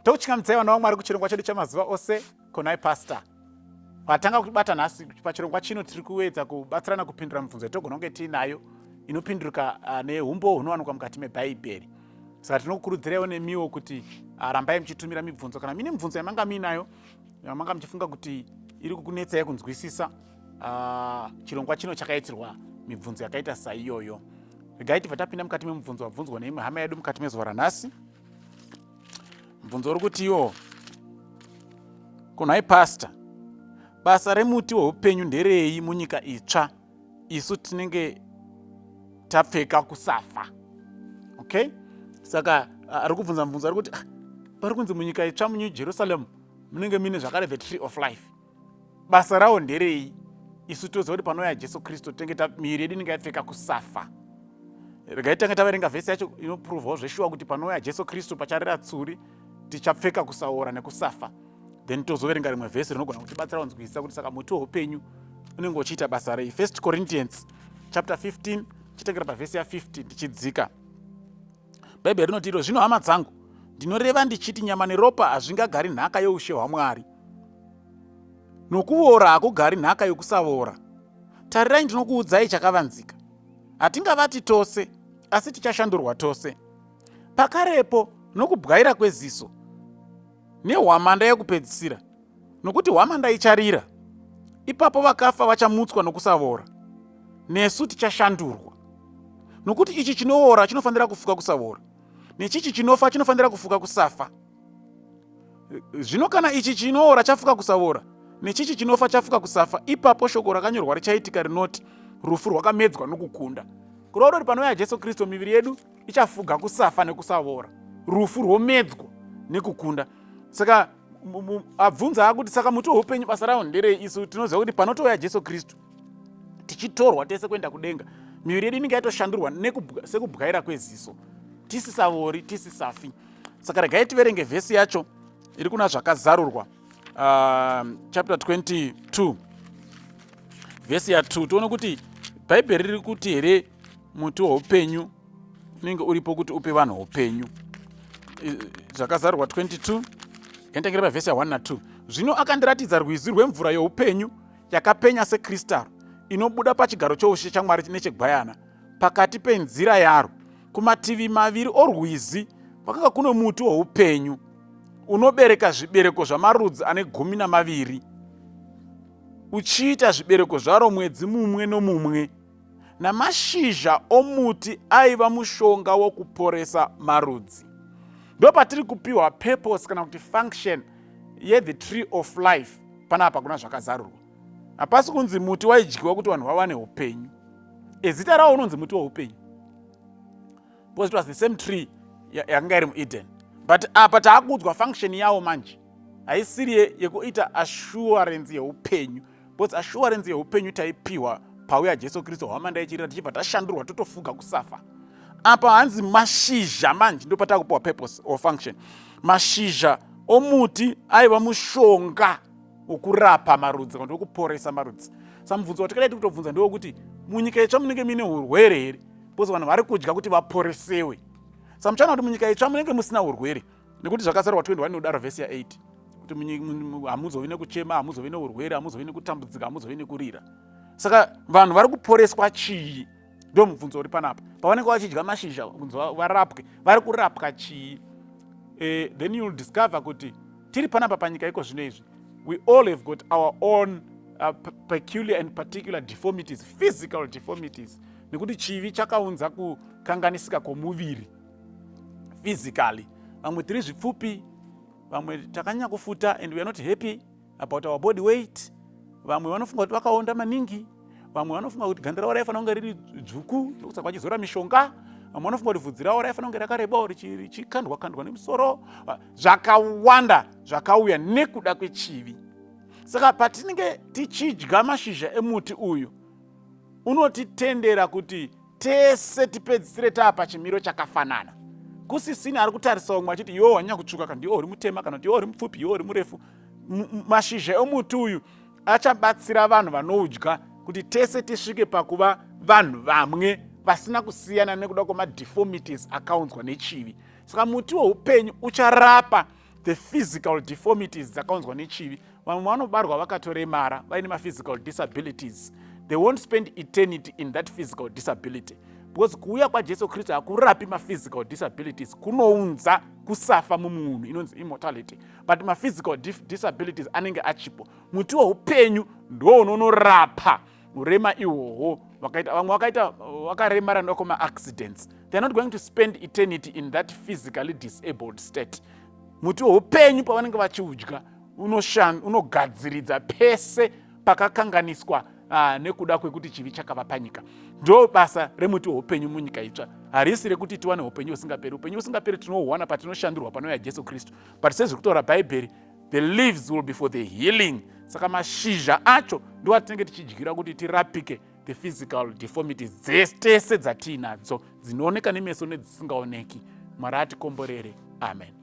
Tokuchingamidzai vana vaMwari kuchirongwa chedu chamazuva ose konai pastor. Vatanga kutibata nhasi pachirongwa chino tiri kuedza kubatsirana kupindura mibvunzo yatogona kunge tiinayo inopindurika ah, neumbowo hunowanikwa mukati mebhaibheri. Saka tinokukurudziraiwo nemiwo kuti ah, rambai muchitumira mibvunzo kana mine mibvunzo yamanga muinayo yamanga muchifunga kuti iri kukunetsai kunzwisisa ah, chirongwa chino chakaitirwa mibvunzo yakaita saiyoyo. Regai tibva tapinda mukati memubvunzo wabvunzwa neimwe hama yedu mukati mezuva ranhasi. Mubvunzo uri kuti iwo kunhai pastor, basa remuti weupenyu nderei munyika itsva isu tinenge tapfeka kusafa? Okay, saka ari kubvunza mubvunzo ari kuti ah, pari kunzi munyika itsva muNew Jerusalem munenge muine zvakare the tree of life, basa rawo nderei? Isu toziva kuti panouya Jesu Kristu tenge miviri yedu inenge yapfeka kusafa. Regai tange taverenga vhesi yacho inopruvhawo zveshuwa kuti panouya Jesu Kristu pacharira tsuri tichapfeka kusaora nekusafa, then tozoverenga rimwe vhesi rinogona kutibatsira kunzwisisa kuti saka muti weupenyu unenge uchiita basa rei. First Corinthians chapter 15 chitengera pavhesi ya 50 tichidzika. Bhaibheri rinoti iro, zvino hama dzangu, ndinoreva ndichiti nyama neropa hazvingagari nhaka youshe hwaMwari, nokuvora hakugari nhaka yokusavora. Tarirai, ndinokuudzai chakavanzika. Hatingavati tose, asi tichashandurwa tose. Pakarepo, nokubwaira kweziso, nehwamanda yekupedzisira, nokuti hwamanda icharira, ipapo vakafa vachamutswa nokusavora, nesu tichashandurwa. Nokuti ichi chinoora chinofanira kufuka kusavora, nechichi chinofa chinofanira kufuka kusafa. Zvino kana ichi chinoora chafuka kusavora, nechichi chinofa chafuka kusafa, ipapo shoko rakanyorwa richaitika rinoti, rufu rwakamedzwa nokukunda. Kureva kuti panouya Jesu Kristu miviri yedu ichafuga kusafa nekusavora, rufu rwomedzwa nekukunda. Saka abvunza akuti saka muti weupenyu basa rawo nderei? Isu tinoziva kuti panotouya Jesu Kristu tichitorwa tese kuenda kudenga, miviri yedu inenge yatoshandurwa sekubwaira kweziso, tisisavori, tisisafi. Saka regai tiverenge vhesi yacho iri kuna Zvakazarurwa chapter 22 vhesi ya 2, tione kuti Bhaibheri riri kuti here muti weupenyu unenge uripo kuti upe vanhu upenyu. Zvakazarurwa 22 nganditangire pavhesi ya 1 na 2. Zvino akandiratidza rwizi rwemvura youpenyu yakapenya sekristaro, inobuda pachigaro choushe chaMwari nechegwayana, pakati penzira yaro kumativi maviri orwizi kwakanga kuno muti woupenyu unobereka zvibereko zvamarudzi ane 12, uchiita zvibereko zvaro mwedzi mumwe nomumwe, namashizha omuti aiva mushonga wokuporesa marudzi. Ndo patiri kupiwa purpose kana kuti function yethe tree of life panapa kuna Zvakazarurwa. Hapasi kunzi muti waidyiwa kuti vanhu vawane upenyu. Ezita rawo unonzi muti weupenyu because it was the same tree yakanga iri muEden, but apa taakuudzwa function yawo manje haisiri yekuita assurance yeupenyu, because assurance yeupenyu taipiwa pauya Jesu Kristu, hwamanda ichirira, tichibva tashandurwa totofuga kusafa. Apa hanzi mashizha manje ndo patakupiwa purpose or function. Mashizha omuti aiva mushonga wokurapa marudzi kana wekuporesa marudzi. Sa mubvunzo watikadai tiri kutobvunza ndewekuti munyika itsva munenge muine urwere here? Because vanhu vari kudya kuti vaporesewe. Sa muchaona kuti munyika itsva munenge musina urwere, nekuti Zvakazarurwa 21 inodaro vhesi ya8 kuti hamuzovi nekuchema, hamuzovi neurwere, hamuzovi nekutambudzika, hamuzovi nekurira. Saka vanhu vari kuporeswa chii? Ndo mubvunzo uri panapa. Pavanenge vachidya mashizha kunzi varapwe, vari kurapwa chii? Then you'll discover kuti tiri panapa panyika iko zvino izvi, we all have got our own peculiar and particular deformities, physical deformities, nekuti chivi chakaunza kukanganisika kwomuviri physically. Vamwe tiri zvipfupi, vamwe takanyanya kufuta, and we are not happy about our body weight. Vamwe vanofunga kuti vakaonda maningi, vamwe vanofunga kuti ganda ravo raifanira kunge riri dzvuku, ndokusaka vachizora mishonga. Vamwe vanofunga kuti vhudzi ravo raifanira kunge rakarebawo richikandwa kandwa nemusoro. Zvakawanda zvakauya nekuda kwechivi. Saka patinenge tichidya mashizha emuti uyu, unotitendera kuti tese tipedzisire taa pachimiro chakafanana, kusisina ari kutarisa umwe achiti iwe wanyanya kutsvuka, kana iwe uri mutema, kana kuti iwe uri mupfupi, iwe uri murefu. Mashizha emuti uyu achabatsira vanhu vanoudya kuti tese tisvike pakuva vanhu vamwe vasina kusiyana nekuda kwemadeformities akaunzwa nechivi. Saka muti weupenyu ucharapa the physical deformities dzakaunzwa nechivi. Vamwe vanobarwa vakatoremara, vaine maphysical disabilities. They won't spend eternity in that physical disability, because kuuya kwaJesu Kristu hakurapi maphysical disabilities, kunounza kusafa mumunhu, inonzi immortality, but maphysical disabilities anenge achipo. Muti weupenyu ndo unonorapa urema ihwohwo. Vakaita vamwe vakaita vakaremara ndokwemaaccidents, they are not going to spend eternity in that physically disabled state. Muti weupenyu pavanenge vachiudya, unogadziridza pese pakakanganiswa nekuda kwekuti chivi chakava panyika. Ndo basa remuti weupenyu munyika itsva. Harisi rekuti tiwane upenyu husingaperi. Upenyu husingaperi tinohuwana patinoshandurwa panouya Jesu Kristu, but sezviri kutaura Bhaibheri, the leaves will be for the healing. Saka mashizha acho ndo atinenge tichidyira kuti tirapike the physical deformities tese dzatiinadzo, dzinooneka nemeso nedzisingaoneki. Mwari atikomborere. Amen.